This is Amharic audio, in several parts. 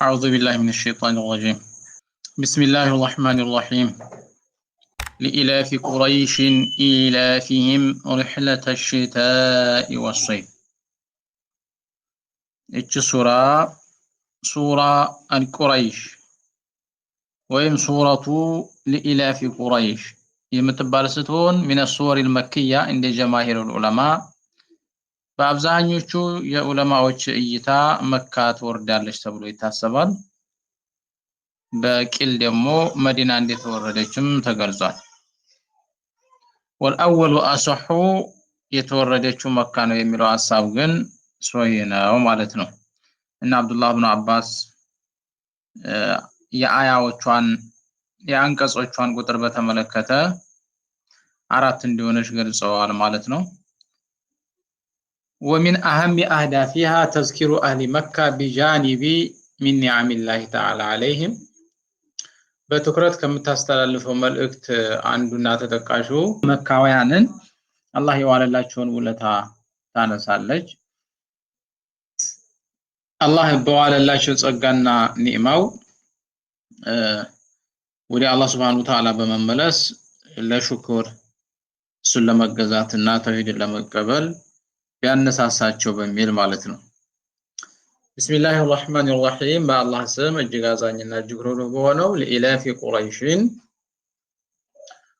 أعوذ بالله من الشيطان الرجيم. بسم الله الرحمن الرحيم. لإلاف قريش إيلافهم رحلة الشتاء والصيف. እች ሱራ ሱራ አልቁረይሽ ወይም ሱረቱ ሊኢላፊ ቁረይሽ የምትባል ስትሆን ሚነ ሱወር ልመክያ እንደ ጀማሂር ዑለማ፣ በአብዛኞቹ የዑለማዎች እይታ መካ ትወርዳለች ተብሎ ይታሰባል። በቂል ደግሞ መዲና እንደተወረደችም ተገልጿል። ወልአወሉ አሰሑ፣ የተወረደችው መካ ነው የሚለው ሀሳብ ግን ሶሂህ ነው ማለት ነው። እና አብዱላህ ብኑ አባስ የአያዎቿን የአንቀጾቿን ቁጥር በተመለከተ 4 እንደሆነች ገልጸዋል ማለት ነው። ومن أهم أهدافها تذكير أهل مكة بجانب من نعم الله تعالى عليهم። በትኩረት ከምታስተላልፈው መልእክት አንዱና ተጠቃሹ መካውያንን አላህ የዋለላቸውን ውለታ ታነሳለች። አላህ በዋለላቸው ጸጋና ኒዕማው ወደ አላህ ሱብሓነሁ ወተዓላ በመመለስ ለሽኩር፣ እሱን ለመገዛትና ተውሂድን ለመቀበል ቢያነሳሳቸው በሚል ማለት ነው። بسم الله الرحمن الرحيم። በአላህ ስም እጅግ አዛኝና እጅግ ሩህሩህ በሆነው። لإيلاف قريش፣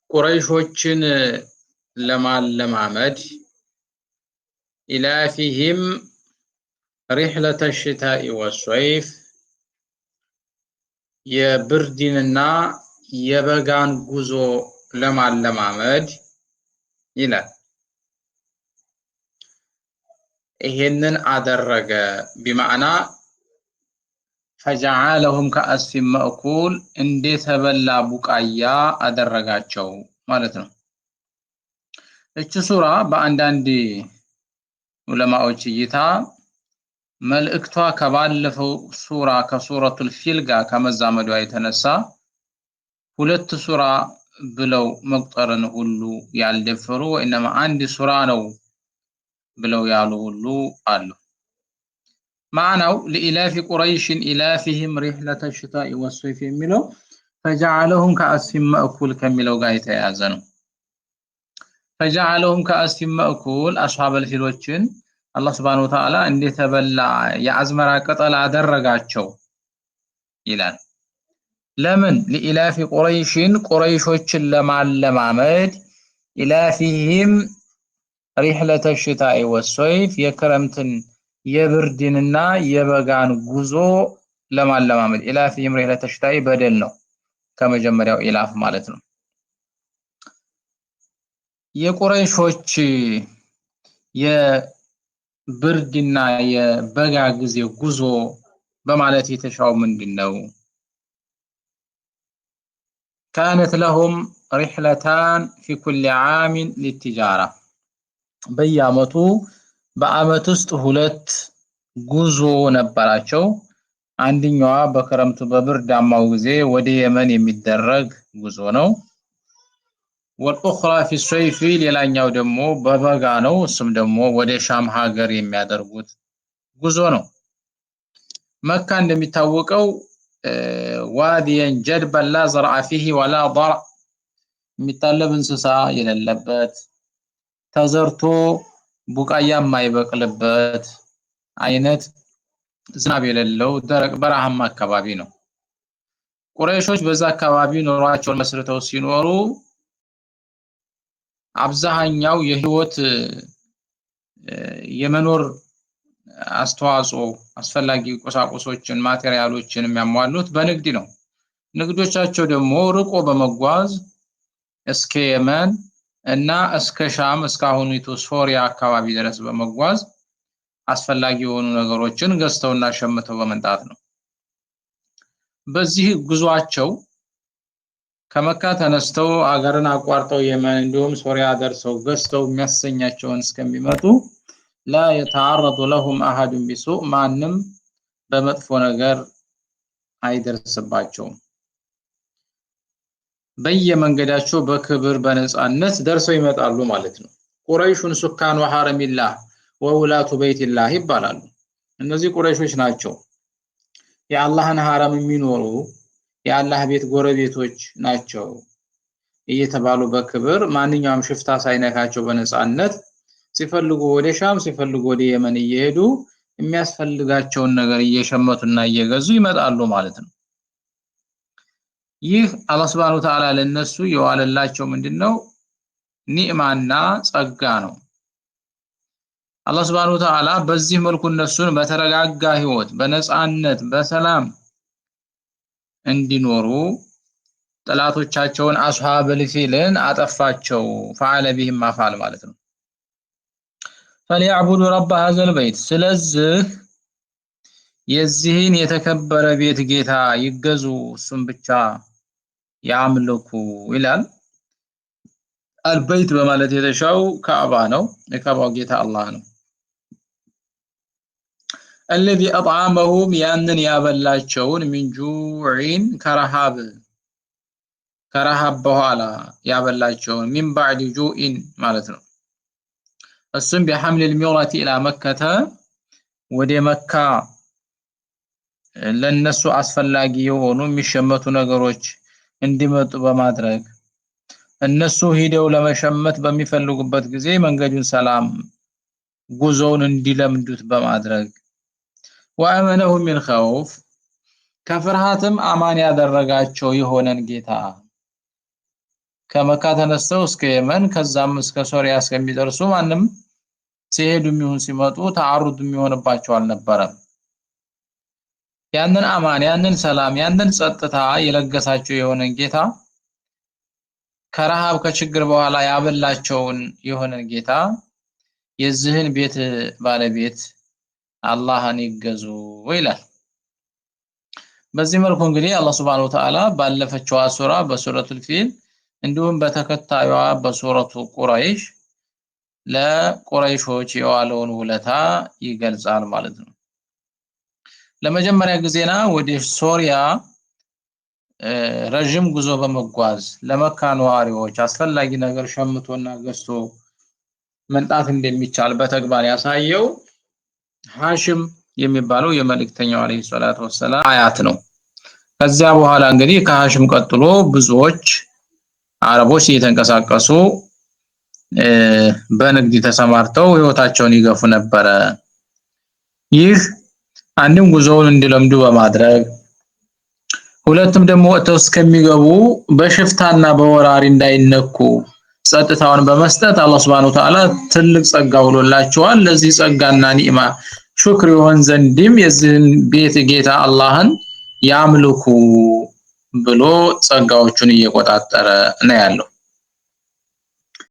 ቁረይሾችን ለማለማመድ፣ إيلافهم رحلة الشتاء والصيف፣ የብርድንና የበጋን ጉዞ ለማለማመድ ይላል። ይሄንን አደረገ بمعنى فجعلهم كعصف مأكول፣ እንደተበላ ቡቃያ አደረጋቸው ማለት ነው። እቺ ሱራ በአንዳንድ ዑለማዎች እይታ መልእክቷ ከባለፈው ሱራ ከሱረቱል ፊል ጋር ከመዛመዷ የተነሳ ሁለት ሱራ ብለው መቁጠርን ሁሉ ያልደፈሩ፣ ወይንም አንድ ሱራ ነው ብለው ያሉ ሁሉ አሉ። ማዕናው لإيلاف قريش إيلافهم رحلة الشتاء والصيف የሚለው فجعلهم كعصف مأكول ከሚለው ጋር የተያያዘ ነው። فجعلهم كعصف مأكول፣ አስሐበል ፊሎችን አላህ سبحانه وتعالى እንደተበላ የአዝመራ ቅጠል አደረጋቸው ይላል። ለምን? لإيلاف قريش፣ ቁረይሾችን ለማለማመድ፣ إيلافهم رحلة الشتاء والصيف፣ የክረምትን የብርድንና የበጋን ጉዞ ለማለማመድ። إيلافهم رحلة الشتاء በደል ነው ከመጀመሪያው إيلاف ማለት ነው። የቁረይሾች የብርድና የበጋ ጊዜ ጉዞ በማለት የተሻው ምንድን ነው? كانت لهم رحلتان في كل عام للتجارة። በየአመቱ በአመት ውስጥ ሁለት ጉዞ ነበራቸው። አንደኛዋ በክረምቱ በብርዳማው ጊዜ ወደ የመን የሚደረግ ጉዞ ነው። والأخرى في الصيف፣ ሌላኛው ደግሞ በበጋ ነው። እሱም ደግሞ ወደ ሻም ሀገር የሚያደርጉት ጉዞ ነው። መካ እንደሚታወቀው واديا جدبا لا زرع فيه ولا ضرع፣ የሚታለብ እንስሳ የሌለበት፣ ተዘርቶ ቡቃያ የማይበቅልበት አይነት፣ ዝናብ የሌለው ደረቅ በረሃማ አካባቢ ነው። ቁረይሾች በዛ አካባቢ ኑሯቸውን መስርተው ሲኖሩ አብዛኛው የህይወት የመኖር አስተዋጽኦ አስፈላጊ ቁሳቁሶችን ማቴሪያሎችን የሚያሟሉት በንግድ ነው። ንግዶቻቸው ደግሞ ርቆ በመጓዝ እስከ የመን እና እስከ ሻም፣ እስከ አሁኒቱ ሶሪያ አካባቢ ድረስ በመጓዝ አስፈላጊ የሆኑ ነገሮችን ገዝተውና ሸምተው በመምጣት ነው። በዚህ ጉዟቸው ከመካ ተነስተው አገርን አቋርጠው የመን እንዲሁም ሶሪያ ደርሰው ገዝተው የሚያሰኛቸውን እስከሚመጡ لا يتعرض لهم أحد بسوء፣ ማንም በመጥፎ ነገር አይደርስባቸውም። በየመንገዳቸው በክብር በነፃነት ደርሰው ይመጣሉ ማለት ነው። قريش سكان حرم الله وولاة بيت الله ይባላሉ። እነዚህ ቁረይሾች ናቸው። የአላህን ሐረም የሚኖሩ የአላህ ቤት ጎረቤቶች ናቸው እየተባሉ በክብር ማንኛውም ሽፍታ ሳይነካቸው በነፃነት ሲፈልጉ ወደ ሻም ሲፈልጉ ወደ የመን እየሄዱ የሚያስፈልጋቸውን ነገር እየሸመቱና እየገዙ ይመጣሉ ማለት ነው። ይህ አላህ Subhanahu Wa Ta'ala ለነሱ የዋለላቸው ምንድነው? ኒዕማና ጸጋ ነው። አላህ Subhanahu Wa Ta'ala በዚህ መልኩ እነሱን በተረጋጋ ህይወት በነፃነት በሰላም እንዲኖሩ ጠላቶቻቸውን አስሐበል ፊልን አጠፋቸው። ፈዓለ ቢሂም ማፋል ማለት ነው። فليعبدوا رب هذا البيت ስለዚህ የዚህን የተከበረ ቤት ጌታ ይገዙ እሱን ብቻ ያምልኩ ይላል። አልበይት በማለት የተሻው ካዕባ ነው። የካዕባው ጌታ አላህ ነው። الذي أطعمهم ያንን ያበላቸውን من جوع ከረሃብ በኋላ ያበላቸውን من بعد جوع ማለት ነው። እሱም بحمل المرة إلى مكة ወደ መካ ለነሱ አስፈላጊ የሆኑ የሚሸመቱ ነገሮች እንዲመጡ በማድረግ እነሱ ሂደው ለመሸመት በሚፈልጉበት ጊዜ መንገዱን ሰላም ጉዞውን እንዲለምዱት በማድረግ ወአመነሁ ሚን ኸውፍ ከፍርሃትም አማን ያደረጋቸው የሆነን ጌታ ከመካ ተነስተው እስከ የመን ከዛም እስከ ሶሪያ እስከሚደርሱ ማንም ሲሄዱ የሚሆን ሲመጡ ተዓሩድ የሚሆንባቸው አልነበረም። ያንን አማን ያንን ሰላም ያንን ጸጥታ የለገሳቸው የሆነን ጌታ ከረሃብ ከችግር በኋላ ያበላቸውን የሆነን ጌታ የዚህን ቤት ባለቤት አላህን ይገዙ ይላል። በዚህ መልኩ እንግዲህ አላህ Subhanahu Wa Ta'ala ባለፈችው ሱራ በሱረቱል ፊል እንዲሁም በተከታዩዋ በሱረቱ ቁረይሽ ለቁረይሾች የዋለውን ውለታ ይገልጻል ማለት ነው። ለመጀመሪያ ጊዜና ወደ ሶሪያ ረጅም ጉዞ በመጓዝ ለመካ ነዋሪዎች አስፈላጊ ነገር ሸምቶና ገዝቶ መምጣት እንደሚቻል በተግባር ያሳየው ሐሽም የሚባለው የመልእክተኛው አለይሂ ሰላቱ ወሰላም አያት ነው። ከዚያ በኋላ እንግዲህ ከሐሽም ቀጥሎ ብዙዎች አረቦች እየተንቀሳቀሱ በንግድ ተሰማርተው ህይወታቸውን ይገፉ ነበረ። ይህ አንድም ጉዞውን እንዲለምዱ በማድረግ ሁለቱም ደግሞ ወጥተው እስከሚገቡ በሽፍታና በወራሪ እንዳይነኩ ጸጥታውን በመስጠት አላህ Subhanahu Wa Ta'ala ትልቅ ጸጋ ውሎላቸዋል። ለዚህ ጸጋና ኒዕማ ሹክር ይሆን ዘንድም የዚህን ቤት ጌታ አላህን ያምልኩ ብሎ ጸጋዎቹን እየቆጣጠረ ነው ያለው።